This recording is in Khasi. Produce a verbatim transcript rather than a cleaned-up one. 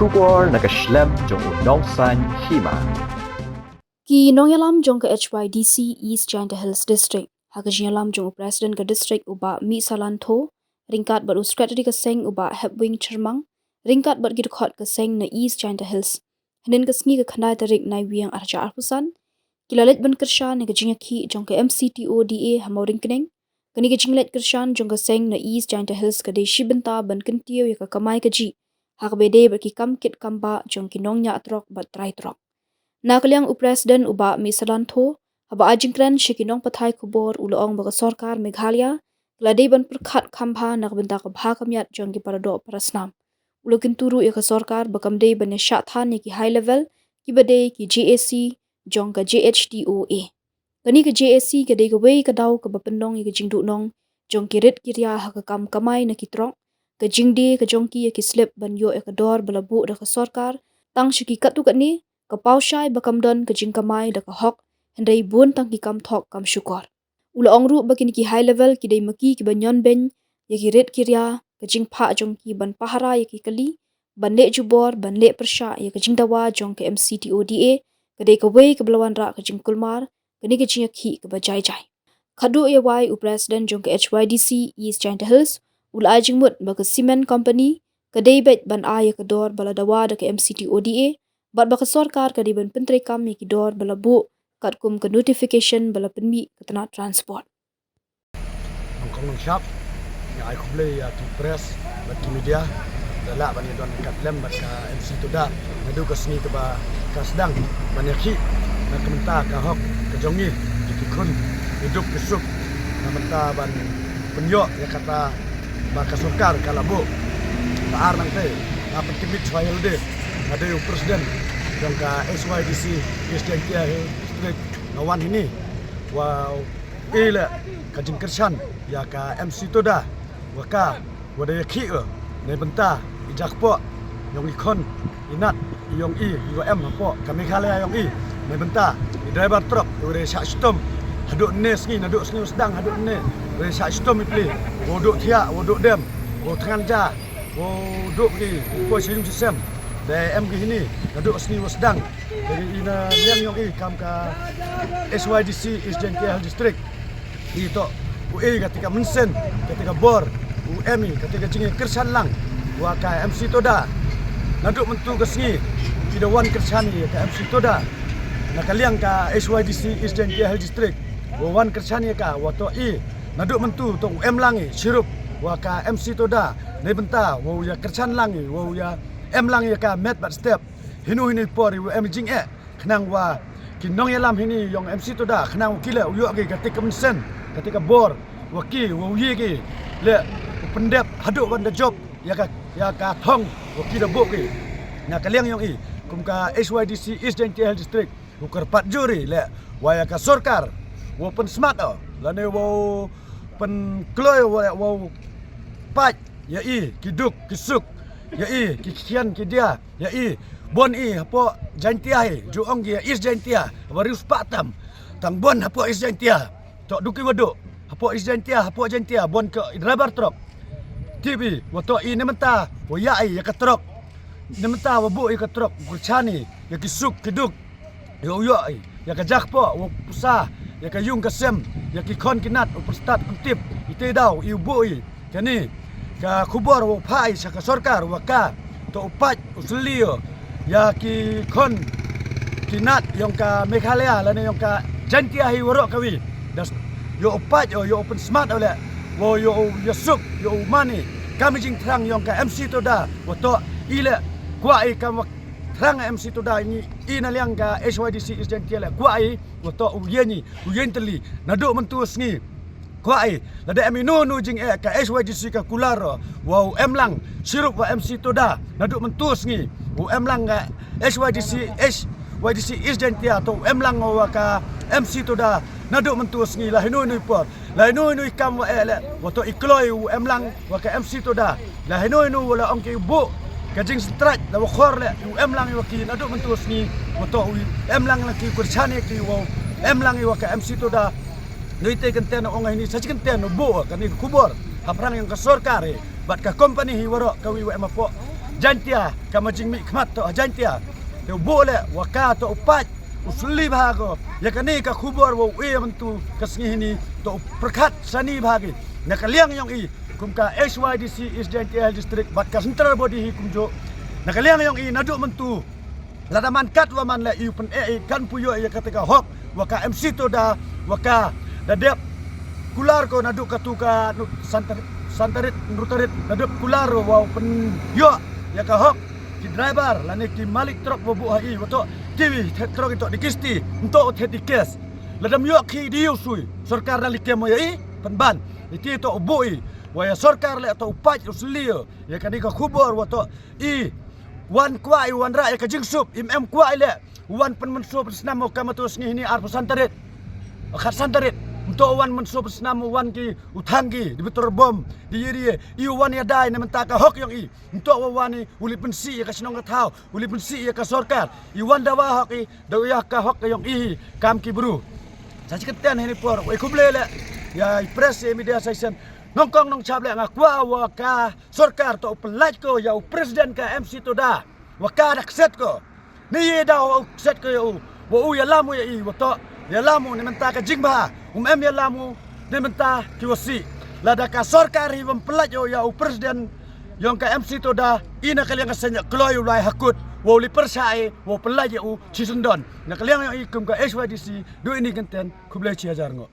Khubor na ka shlem jong u Nongsaiñ Hima. Ki nongïalam jong ka H Y D C East Jaintia Hills District, ha ka jingïalam jong u President ka District u Bah Misalan Tho, ryngkat bad u Secretary ka seng u Bah Hepwing Chyrmang, ryngkat bad ki dkhot ka seng na East Jaintia Hills, hynnin ka sngi ka khyndai tarik Naiwieng arhajar arphew san, ki la leit ban kyrshan ïa ka jingïakhih jong ka M C T O D A ha Mawryngkneng. Kane ka jingleit kyrshan jong ka seng na East Jaintia Hills ka dei shi bynta ban kyntiew ïa ka kamai kajih ha kaba dei bad ki kam kit kam bah jong ki nongñiah trok bad trai trok. Na ka liang u President u Bah Misalan Tho, haba ai jingkren sha ki nongpathai khubor, u la ong ba ka sorkar Meghalaya ka la dei ban pyrkhat kham bha na ka bynta ka bha ka miat jong ki paradoh parasnam. U la kyntu ruh ïa ka sorkar ba kam dei ban ïa shah than ïa ki high level kiba dei ki J A C jong ka J H D O A. Kane ka J A C ka dei kawei ka daw kaba pynlong ïa ka jingduhnong jong ki rit ki ria ha ka kam kamai na ki trok, ka jingdie ka jong ki ïa ki slip ban ïoh ïa ka dor ba la buh da ka sorkar, tang sha ki katto katne, ka paw shai ba kam don ka jingkamai da ka hok, hynrei bun tang ki kam thok kam shukor. U la ong ruh ba kine ki high level ki dei ma ki kiba ñion beiñ ïa ki rit ki ria, ka jingphah jong ki ban pahara ïa ki kali, ban leh jubor, ban leh pyrshah ïa ka jingdawa jong ka M C T O D A, ka dei kawei kaba la wanrah ka jingkulmar, kane ka jingïakhih kaba jai jai. Khadduh ïa wai u President jong ka H Y D C East Jaintia Hills, u la ai jingmut ba ka cement company ka dei beit ban ai ïa ka dor ba la dawa da ka M C T O D A, bad ba ka sorkar ka dei ban pyntreikam ïa ki dor ba la buh katkum ka notification ba la pynmih ka tnat transport. Nongkong nongshap, nga ai khublei ïa ki press bad ki media, da lah ban ïa don ka lem bad ka M C Toda naduh ka sngi kaba ka sdang ban ïakhih na ka bynta ka hok ka jong ngi, ki khun, ki duk ki suk, na ka bynta ban pynïoh ïa kata ba ka sorkar ka la buh. Ba ar nangta, nga pyntip shuwa ïa lade, nga dei u president jong ka H Y D C East Jaintia Hills District, nga wan hini, wow, i leh ka jingkyrshan ïa ka M C Toda, wa ka, wa da ïakhih, na bynta i jakpoh yong i khon i nat yong i, i wa em hapoh ka Meghalaya yong i, na bynta i driver truck, wa da shah shitom haduh ne sngi, naduh sngi u sdang haduh ne, wa da shah shitom i pli, wa duh thiah, wa duh dem, wa thngan ja, wa duh ki, wa sha yung sha sem, da em ki hini naduh sngi u sdang. Jadi ina liang yong i kam ka H Y D C East Jaintia Hills District. I toh u e kata ka mynsiem, kata ka bor, u em i kata ka jingkyrshan lang wa ka M C Toda. Naduh mynta ka sngi i da wan kyrshan ïa ka M C Toda na ka liang ka H Y D C East Jaintia Hills District. Wa wan kyrshan ïa ka, wa toh i naduh mynta toh u em lang i shirup wa ka M C Toda, na bynta wow ïa kyrshan lang i, wow ïa em lang ïa ka met bad step. Hino hino i por i wa em i jingeh, khnang wa ki nongïalam hini yong M C Toda, khnang wa ki leh u ïoh ki kata ka mynsiem, kata ka bor, wa ki, wow ïa ki leh u pyndep haduh wan da jop ïa ka, ïa ka thong wa ki da buh ki. Na ka liang yong i kum ka H Y D C East Jaintia Hills District, u kyrpad jur i leh wa ïa ka sorkar wow pynsmat o, lane wow pynkloi, wow, wow pait ïa i ki duk ki suk, ïa i ki khian ki dia, ïa i bun i hapoh Jaintia hi, ju ong ki ïa East Jaintia, wa riewspah tam, tang bun hapoh East Jaintia. Toh duk i wa duh hapoh East Jaintia, hapoh Jaintia, bun ka i driver truck. Tip i, wa toh i na bynta wa ïa i ïa ka truck, na bynta wa buh i ka truck, kyrshan i ïa ki suk ki duk, ïa u ïoh i ïa ka jakpoh, wa pusa ïa ka yung ka sem, ïa ki khon ki nat, u pyrstad pyntip, i te daw i u buh i. Kane ka khubor wa phah i sha ka sorkar wa ka toh u pait u sylli ïa ki khon ki nat yong ka Meghalaya lane yong ka Jaintia hi waroh kawi. Da ïoh u pait, ïoh u pynsmat o leh, wa ïoh u ïa suk, ïoh u man i kam i jingthrang yong ka M C Toda, wa toh i leh kwah i kam wa thrang M C Toda, ngi i na liang ka H Y D C East Jaintia leh kwah i wa toh u ïeng i, u ïeng tylli naduh mynta sngi. Kwah i lada em ino ino jingeh, ka H Y D C ka kular o, wa u em lang shirup wa M C Toda naduh mynta sngi. U em lang ka H Y D C, H Y D C East Jaintia toh u em lang wa ka M C Toda naduh mynta sngi, la hino hino i por. La ino ino i kam wa eh leh, wa toh i kloi u em lang wa ka M C Toda. La hino ino wa la ong ki u buh ka jingsyntrad, la wa khor leh u em lang wa ki naduh mynta sngi, wa toh u em lang la ki kyrshan ïa ki, wa u em lang wa ka M C Toda. Nui te kynten ong hini sa chi kynten u buh kane ka khubor hapdeng yong ka sorkar hi bad ka company hi waroh kawi wa em hapoh Jaintia, ka ma jingmih khmat to Jaintia. Te u buh leh wa ka to u pait u sli bha ko. Ïa kane ka khubor wa u e mynta ka sngi hini to u pyrkhat sani bha ki. Na ka liang yong i kum ka H Y D C East Jaintia Hills District bad ka central body hi kumjuh. Na ka liang yong i naduh mynta lada man kat wa man leh i u pyneh i kan pu ïoh ïa kata ka hok wa ka M C Toda wa ka da dep kular ko naduh katu ka nu- santar- santarit nrutarit da dep kular wa u pynïoh ïa ka hok ki driver lane ki malik trok wa buh ha i wa to ki wi thet trok i to di kisti nto thet di kes. Lada ym ïoh ki di u sui sorkar da likem ïa i pynban iti to u buh i wa ïa sorkar leh to u pait u sli ïa kane ka khubor wa to i wan kwah i wan rah ïa ka jingsuk im em kwah i leh wan pynmynsaw pynsnam u kam atu sngi hini arphew san tarik. Khat san tarik. Nto wan mynsaw pynsnam wan ki u thang ki di betor bom di ïa di i wan ïa dai ne mynta ka hok yong i. Nto wa wan i u li pynsi ïa ka shnong ka thaw u li pynsi ïa ka sorkar i wan dawa hok i daw ïa ka hok ka yong i hi kam ki bru. Sa chi kynten hini por wa i khublei leh ïa i press ïa i media session. Nongkong nongchap leh nga kwah wa ka sorkar to u pynlait ko ïa u president ka M C Toda wa ka da kset ko. Ni ye da u kset ko ïa u wa u ïalam u ïa i wa to ïalam u ne mynta ka jingbha um em ïalam u ne mynta ki wa si. Lada ka sorkar hi wa ym pynlait ïa u ïa u president yong ka M C Toda i na ka liang ka seng ïa kloi u lai hakut wa u li pyrshah i wa u pynlait ïa u chi syndon. Na ka liang yong i kum ka H Y D C du ini kynten khublei chi hajar ngo.